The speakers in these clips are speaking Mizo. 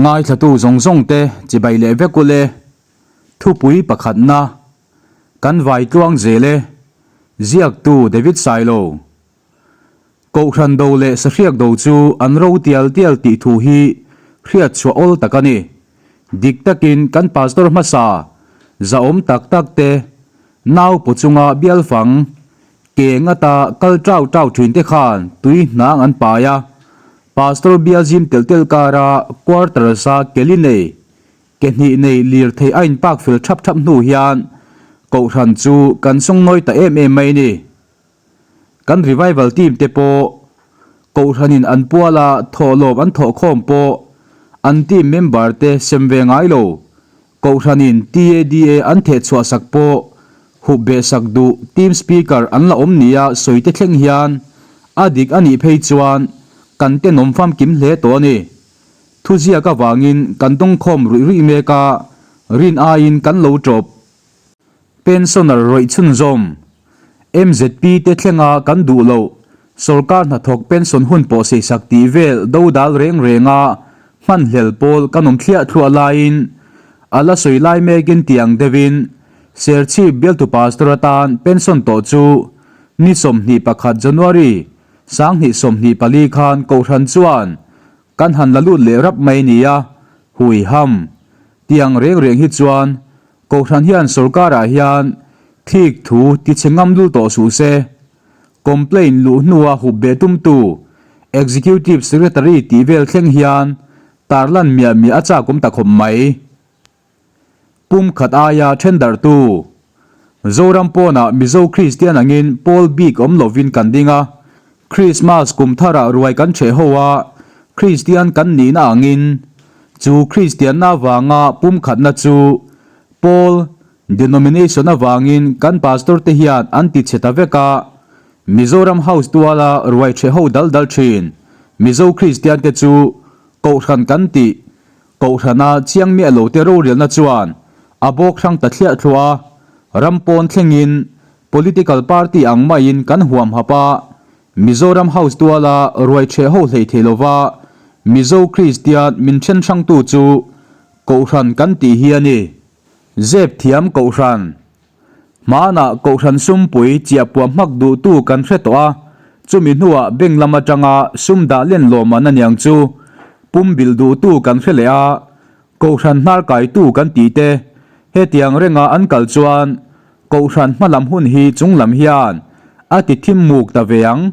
Ngaithlatu zawng zawng te chibai leh vek ule, thupui pakhatna, kan vai tluang zel e, ziaktu David Sailo. Kohhran do leh sahriak do chu an ro tial tial tih thu hi hriat chhuah awl tak a ni. Dik takin kan pastor hmasa zahawm tak tak te nau paw chunga bial fang ke ngata kal tau tau thin te khan tui hnang an pai a, pastor bial zim telh telh kara quarters a keli nei ke hnih nei lir thei a inpak fel thap thap hnu hian kohhran chu kan sawngnawi ta em em mai ni. Kan revival team te pawh Kohhranin an puala thawhlawm an thawhkhawm pawh an team member te sem ve ngai lo. Kohhranin TADA an thehchhuah sak pawh hup beh sak duh team speaker an la awm nia sawi te thleng hian a dik a nih phei chuan kan tenawm famkim hle tawh a ni. Thuziak avangin kan dawngkhawm ruih ruih mek a, rin aiin kan lo tawp. Pensioner rawih chhunzawm, MZP te thlenga kan duh loh, sawrkar hnathawk pension hun pawh seisak tih vel dodal reng renga hmanhlel pawl kan awm thliah thluah laiin a la sawi lai mekin tiang deuhin Serchhip bialtu pastor atan pension tawh chu ni 21 January 2024 khan Kohhran chuan kan han la lut leh rap mai nia, hui ham tiang reng reng hi chuan Kohhran hian sorkarah hian thik thu ti chhe ngam lul tawh suh se. Complaint luh hnua hup beh tumtu Executive Secretary tih vel thleng hian tarlan miah miah a chak awm ta khawp mai. Pum khat aia then darhtu Zoram pawnah Mizo Kristian angin pawl bik awm lovin kan ding a, Krismas kum tharah ruai kan chheh ho a, Kristian kan nihna angin chu Kristianna avanga pumkhatna chu pawl, denomination, avangin kan pastor te hian an ti chhe ta vek a, Mizoram House tuala ruai chheh ho dal dal thin Mizo Kristian te chu Kohhran kan tih Kohhrana chiang miah lo te rorelna chuan a bawk hrang ta thliah thluah a, ram pawn thlengin Political party ang maiin kan huam hap a, Mizoram House tuala ruai ṭheh ho hlei thei lova Mizo Kristian min ṭhen hrangtu chu Kohhran kan tih hi a ni. Zep thiam Kohhran. Hmanah Kohhran sumpui chiahpuah hmak duhtu kan hre tawh a, chumi hnuah bank lam aṭanga sum dah len lawmman a niang chu pum bilh duhtu kan hre leh a, Kohhran hnar kaitu kan tih te hetiang renga an kal chuan Kohhran hmalam hun hi chunglam hian a ti thim muk ta ve ang.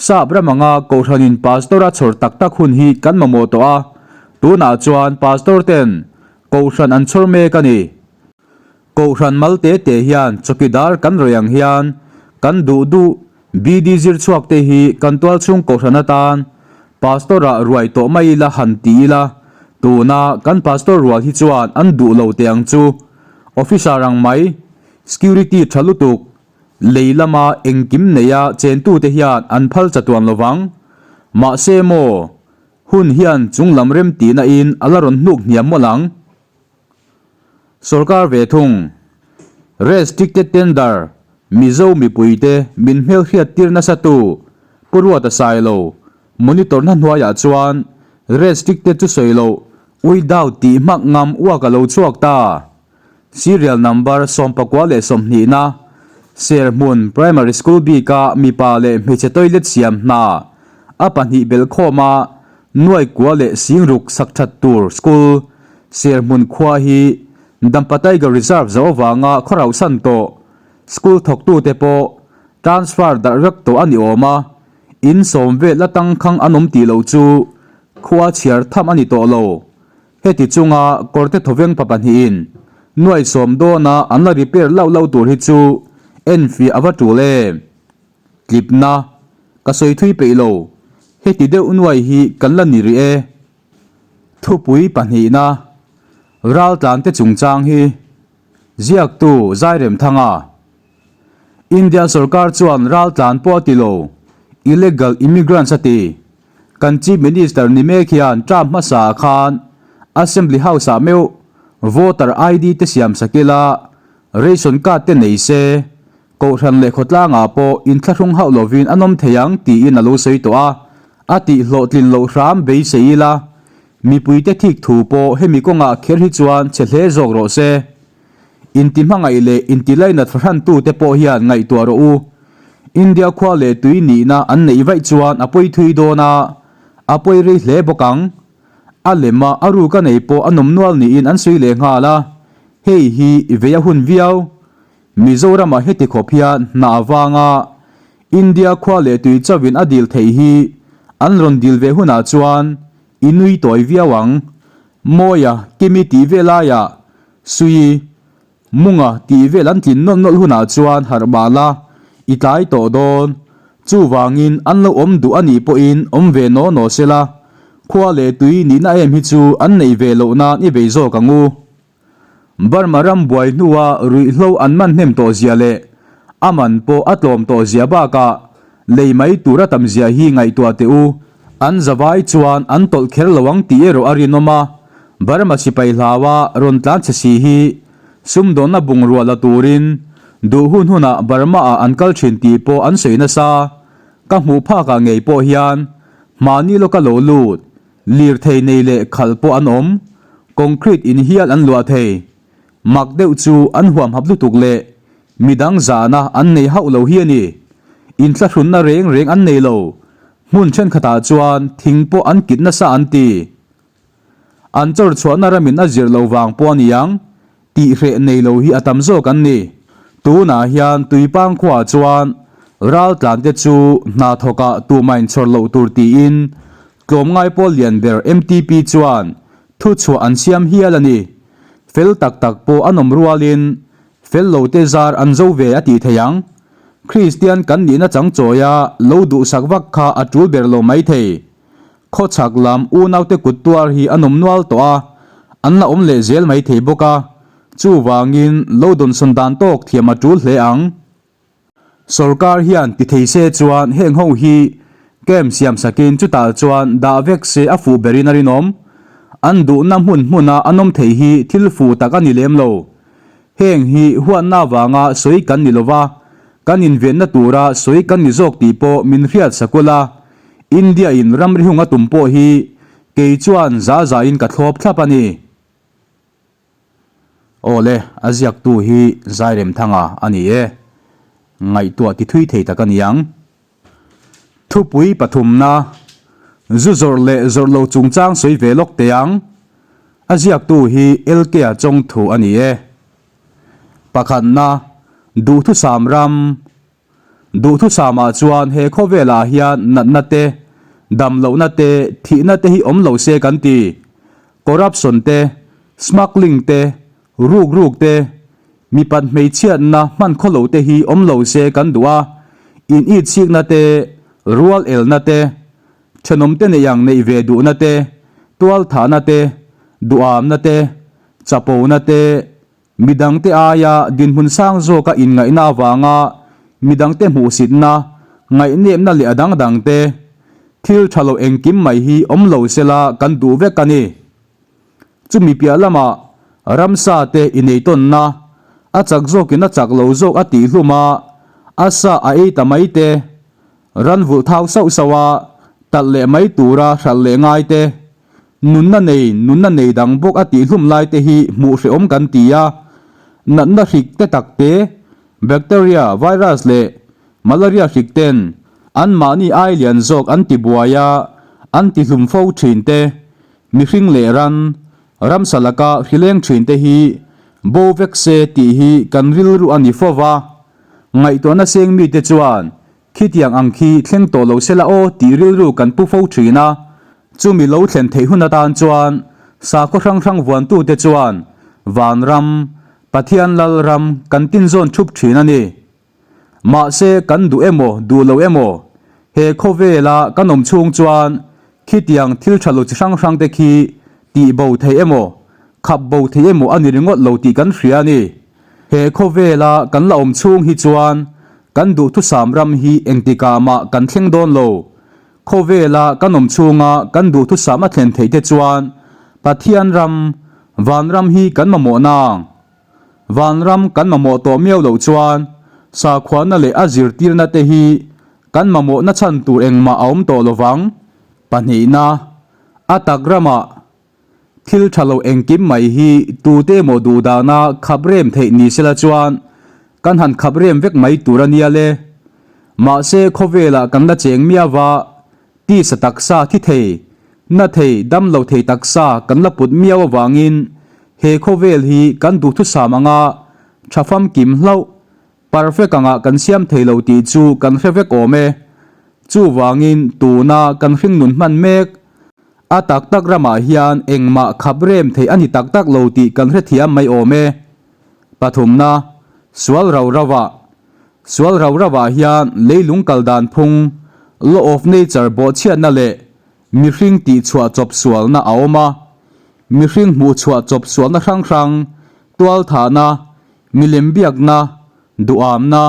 Sap ram anga Kohhranin Pastor a chhawr tak tak hun hi kan mamawh tawh a, tunah chuan Pastor ten Kohhran an chhawr mek a ni. Kohhran mal te te hian chawkidar kan rawih ang hian kan duh duh BD zir chhuak te hi kan tualchhung Kohhran atan Pastor ah ruai tawh mai ila han ti ila, tuna kan Pastor rual hi chuan an duh lo teh ang chu. Officer ang mai, security tha lutuk, lei lama engkim neia chentute hian an phal chatuan lovang. Mahse maw, hun hian chunglam rem tihna in a la rawn hnuk hniam mawlh ang. Sorkar ve thung, Restricted Tender, Mizo mipuite min hmelhriat tir nasa tu, Pu Ruata Sailo, monitor na hnuaiah chuan restricted chu sawi loh, without tih hmak ngam uak a lo chhuak ta. Serial number 29 na, Serhmun Primary School bika mipa leh hmeichhe toilet siam hna a pahnih belh khawma nuai kua leh singruk sak that tur school Serhmun khua hi Dampa Tiger Reserve zo avanga khawrauhsan tawh school thawktute pawh transfer darh vek tawh a ni awm a, in sawm vel atang khang an awm tih loh chu khua chhiar tham a ni tawh lo. Heti chunga kawrte thawveng pa pahnihin nuai sawm dawna an la repair lauh lauh tur hi chu enfiah a va tul em? Tlipna, Ka sawi thui peih lo, heti deuh nuai hi kan la ni rih e. Thupui pahnihna, Raltlante chungchang hi ziaktu Zairemthanga. India sorkar chuan raltlan pawh a ti lo, illegal immigrants a ti. Kan Chief Minister ni mek hian term hmasa ah khan Assembly House ah meuh voter ID te siam sak ila, ration card te nei se, Kohhran leh khawtlang ah pawh inthlahrung hauh lovin an awm thei ang tiin a lo sawi tawh a, a tih hlawhtlin loh hram beisei ila. Mipuite thik thu pawh hemi kawngah kher hi chuan chhe hle zawk rawh se. Inti hmangaih leh inti lainat fahrantute pawh hian ngaihtuah rawh u. India khua leh tui nihna an neih vaih chuan a pawi thui dawn a, a pawi rei hle bawk ang. A lem a, a ruk a nei pawh a nawm nual niin an sawi leh nghal a, hei hi vei a hun viau. Mizoramah heti khawp hian hna avanga India khua leh tui chauhin a dil theih hi an rawn dil ve hunah chuan i nui tawi viau ang. Mawia, Kimi tih ve laiah Sui, Munga tih vel an tlin nawlh nawlh hunah chuan harh mah la, i tlai tawh dawn. Chuvangin an lo awm duh a nih pawhin awm ve naw naw se la, khua leh tui nihna em hi chu an neih ve loh nan i bei zawk ang u. Burma ram buai hnua ruihhlo an man hnem tawh zia leh a man pawh a tlawm tawh zia bakah lei mai tur a tam zia hi ngaihtuah teh u. An zavai chuan an tawlh kher lo ang tih erawh a rinawm a, Burma sipai hlaua rawn tlan che si hi sumdawnna bungrua la turin duh hun hunah Burma ah an kal thin tih pawh an sawi nasa. Ka hmuh phakah ngei pawh hian mahni lawka lo lut, lirthei nei leh khalh pawh an awm, concrete in hial an luah thei. Mak deuh chu an huamhap lutuk leh midang zahna an nei hauh lo hi a ni. Inthlahrunna reng reng an nei lo. Hmun thenkhatah chuan thing pawh an kit nasa an ti. An chawr chhuahna ramin a zir lo vang pawh a ni ang, tih hreh nei lo hi a tam zawk an ni. Tunah hian Tuipang khuaah chuan raltlante chu hna thawkah tumah inchhawr loh tur tiin tlawmngai pawl lian ber MTP chuan Thuchhuah an siam hial a ni. Fel tak tak pawh an awm rualin fel lo te zar an zo ve a tih theih ang. Kristian kan nihna chang chawia lo duhsak vak kha a tul ber lo mai thei. Khawchhak lam unaute kut tuar hi an awm nual tawh a, an la awm leh zel mai thei bawk a, chuvangin lo dawnsawn dan tawk thiam a tul hle ang. Sorkar hian ti thei se chuan heng ho hi camp siam sakin chutah chuan dah vek se a fuh berin a rinawm. An duhna hmun hmuna an awm thei hi thil fuh tak a ni lem lo. Heng hi huatna avanga sawi kan ni lova, kan invenna tura sawi kan ni zawk tih pawh min hriat sakul a. India in ramri hung a tum pawh hi kei chuan za zain ka thlawp thlap a ni. Aw le, a ziaktu hi Zairemthanga a ni e. Ngaihtuah ti thui thei tak a ni ang. Thupui pathumna, Zu zawrh leh zawrh lo chungchang sawi ve lawk teh ang. A ziaktu hi LK-a Chawngthu a ni e. Pakhatna, Duhthusam ram. Duhthusamah chuan he khawvelah hian natna te, damlohna te, thihna te hi awm lo se kan ti. Corruption te, smuggling te, ruk ruk te, mipat hmeichhiatna hman khawlo te hi awm lo se kan duh a, in itsikna te, rual elna te, thenawmte neih ang neih ve duhna te, tualthahna te, duhamna te, chapona te, Midangte aia dinhmun sang zawka inngaihna avanga midangte hmuhsitna, ngaihnepna leh a dang dangte thil tha lo engkim mai hi awm lo sela kan duh vek a ni. Chumi piah lamah ramsa te ineitawnna, a chak zawkin a chak lo zawk a tihhlum a, a sa a ei ta mai te, ran vulh thau sauh sauh a, talh leh mai tura hralh leh ngai te, Nunna nei, nunna nei dang bawk a tihhlum lai te hi hmuh hrehawm kan ti a. Natna hrik te tak te, bacteria, virus leh malaria hrik ten anmahni ai lian zawk an ti buai a, an tihlum fo thin te, mihring leh ran, ramsa laka hrileng thin te hi bo vek se tih hi kan rilru a ni fo va. Ngaihtuahna seng mite chuan Khitiang ang khi thleng tawh lo sela aw tih rilru kan pu fo thin a, chumi lo thlen theih hun atan chuan sakhaw hrang hrang vuantute chuan Vanram, Pathian Lalram kan tinzawn thup thin a ni. Mahse kan duh emaw duh lo emaw he khawvela kan awm chhung chuan khitiang thil tha lo chi hrang hrang te khi tih bo theih emaw khap bo theih emaw a ni ringawt lo tih kan hria a ni. He khawvela kan la awm chhung hi chuan kan duhthusam ram hi engtikah mah kan thleng dawn lo. Khawvela kan awm chhunga kan duhthusam a thlen theih te chuan Pathian ram, Vanram hi kan mamawh nang. Vanram kan mamawh tawh miau loh chuan sakhuana leh a zirtirna te hi kan mamawhna chhan tur engmah a awm tawh lovang. Pahnihna, a tak ramah. Thil tha lo engkim mai hi tute emaw duh dana khap rem theih ni sela chuan kan han khap rem vek mai tur a nia le. Mahse khawvelah kan la cheng miau va, tisa taksa thi thei, na thei, dam lo thei taksa kan la put miau avangin he khawvel hi kan duhthusam anga tha famkim hlauh Perfect angah kan siam thei lo tih chu kan hre vek awm e. Chuvangin tuna kan hringnun hman mek. A tak tak ramah hian engmah khap rem theih a ni tak tak lo tih kan hrethiam mai awm e. Pathumna, Sual rau rauah Sual rau rauah hian leilung kal dan phung, law of nature, bawhchhiatna leh mihring tihchhuah chawp sualna a awm a. Mihring hmuhchhuah chawp sualna hrang hrang, tualthahna, Milem biakna, duhamna,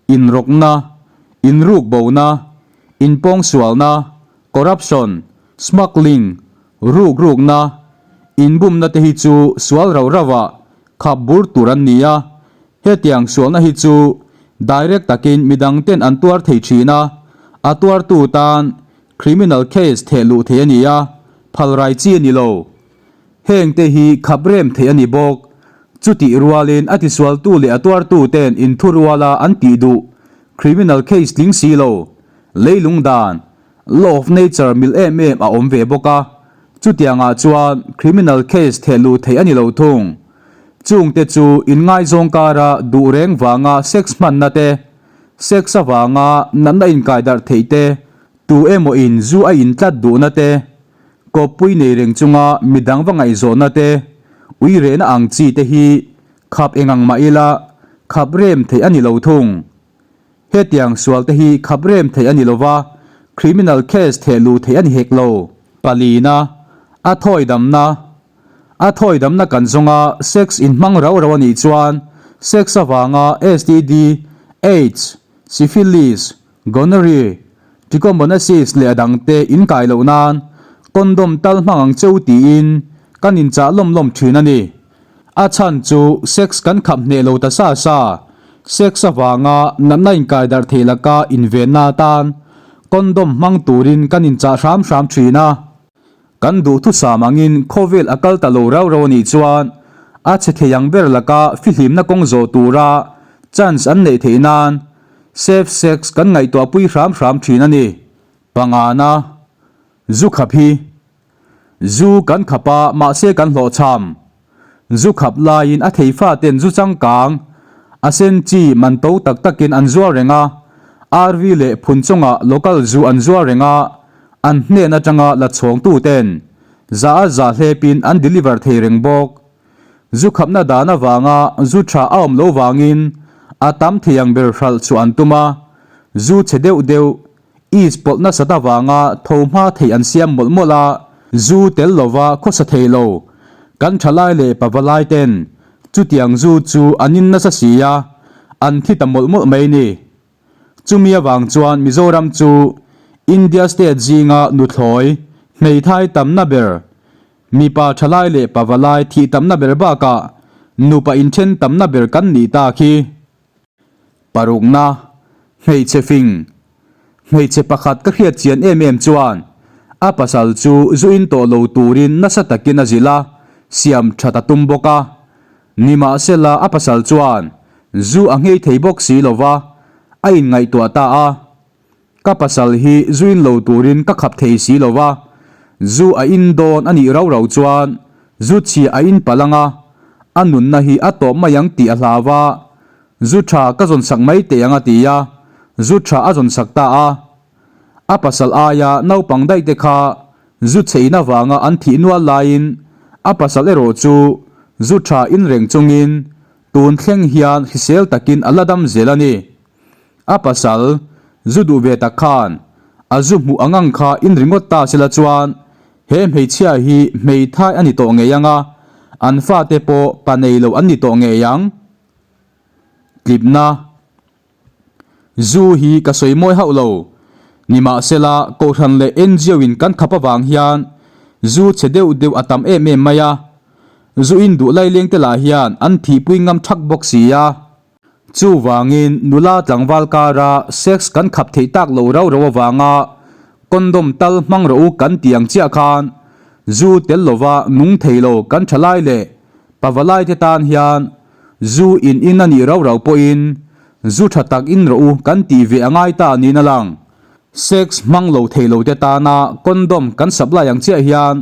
inrawkna, inrukbona, inpawngsualna, corruption, smuggling, rukrukna, inbumna te hi chu sual rau rauah khap bur tur an ni a. Hetiang sualna hi chu direct takin midang ten an tuar thei thin a, a tuartu tan criminal case theh luh thei a ni a, phalrai chi a ni lo. Heng te hi khap rem theih a ni bawk. Chutih rualin a tisualtu leh a tuartu ten inthuruala an tih duh criminal case tling si lo, leilung dan, law of nature mil em em a awm ve bawk a, chutiangah chuan criminal case theh luh theih a ni lo thung. Chungte chu inngaizawng kara duh reng vanga sex hmanna te, sex avanga natna inkaidarh theih te, tu emaw in zu a intlat duhna te, Kawppui nei reng chunga midang va ngaihzawhna te, ui rehna ang chi te hi khap engang mah ila khap rem theih a ni lo thung. Hetiang sual te hi khap rem theih a ni lo va, criminal case theh luh theih a ni hek lo. Palina, A thawi damna A thawi damna kan zawnga sex inhmang rau rau a nih chuan sex avanga STD, AIDS, syphilis, Gonorrhea, Trichomonasis leh a dangte in kai loh nan condom tal hmang ang cheu tiin kan inchah lawm lawm thin a ni. A chhan chu sex kan khap hneh lo ta sa sa, sex avanga natna inkai darh theih laka invenna atan condom hmang turin kan inchah hram hram thin a. Kan duhthusam angin khawvel a kal ta lo rau rau a nih chuan a chhe thei ang ber laka fihlimna kawng zawh tura chance an neih theih nan safe sex kan ngaihtuah pui hram hram thin a ni. Pangana, Zu khap hi Zu kan khap a mahse kan hlawhchham. Zu khap laiin a thei faten zu changkang, a sen chi man to tak takin an zuar reng a, RV leh phun chungah local zu an zuar reng a, an hnen atanga la chhawngtuten za a za hlepin an deliver thei reng bawk. Zu khapna dan avanga zu tha a awm lo vangin a tam thei ang ber hralh chu an tum a, zu chhe deuh deuh Is pawlh nasat avanga tho hma theih an siam mawlh mawlh a, zu tel lova khawsa thei lo. Kan thalai leh pavalai ten chutiang zu chu an in nasa si a, an thi ta mawlh mawlh mai ni. Chumi avang chuan Mizoram chu India state zinga nuthlawi, hmeithai tamna ber, mipa thalai leh pavalai thih tamna ber bakah nupa inthen tamna ber kan nih ta khi. Parukna, Hmeichhe fing. Hmeichhe pakhat ka hriat chian em em chuan a pasal chu zu in tawh lo turin nasa takin a zilh a, siam that a tum bawk a. Nimahsela a pasal chuan zu a nghei thei bawk si lo va, a inngaihtuah ta a. Ka pasal hi zu in lo turin ka khap thei si lo va, zu a in dawn a nih rau rau chuan zu chhia a in palh ang a, a nunna hi a tawp mai ang tih a hlau a, zu tha ka zawn sak mai teh ang a ti a, zu tha a zawn sak ta a. A pasal aia naupang daih te kha zu chhe in avanga an thih nual laiin a pasal erawh chu zu tha in reng chungin tun thleng hian hrisel takin a la dam zel a ni. A pasal, zu duh ve tak khan, a zu hmuh ang ang kha in ringawt ta sela chuan he hmeichhia hi hmeithai a ni tawh ngei ang a, an fate pawh pa nei lo an ni tawh ngei ang. Tlipna, Zu hi ka sawi mawi hauh lo. Nimahsela, Kohhran leh NGO in kan khap avang hian zu chhe deuh deuh a tam em em mai a. Zu in duh laileng te lah hian an thihpui ngam thak bawk si a. Chuvangin nula tlangval kara sex kan khap theih tak lo rau rau avanga condom tal hmang rawh u kan ti ang chiah khan. Zu tel lova nung thei lo kan thalai leh pavalai te tan hian zu in in a nih rau rau pawhin zu tha tak in rawh u kan tih ve a ngai ta niin a lang. Sex hmang lo thei lo te tana condom kan supply ang chiah hian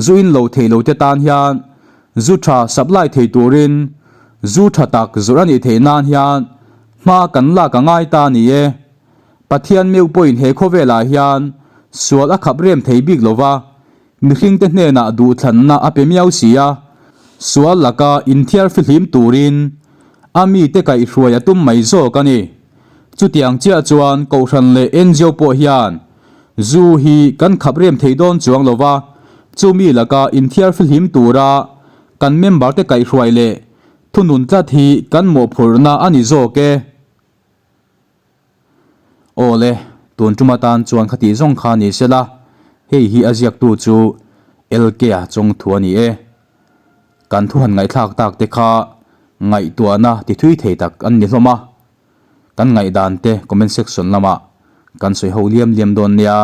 zu in lo thei lo te tan hian zu tha supply thei turin zu tha tak zawrh a nih theih nan hian hma kan lak a ngai ta a ni e. Pathian meuh pawhin he khawvelah hian sual a khap rem thei bik lova, mihringte hnenah duhthlanna a pe miau si a, sual laka inthiar fihlim turin a mite kaihhruai a tum mai zawk a ni. Chutiang chiah chuan Kohhran leh ngo pawh hian zu hi kan khap rem thei dawn chuang lova, chumi laka inthiar fihlim tura kan member te kaihhruai leh thunun tlat hi kan mawhphurhna a ni zawk e. Aw le, tun tum atan chuan khati zawng kha ni se la, hei hi a ziaktu chu LK-a chawngthu a ni e. Kan thu han ngaihthlak tak te kha ngaihtuahna ti thui thei tak an ni hlawm a, kan ngaihdan te comment section lamah kan sawi ho liam liam dawn nia.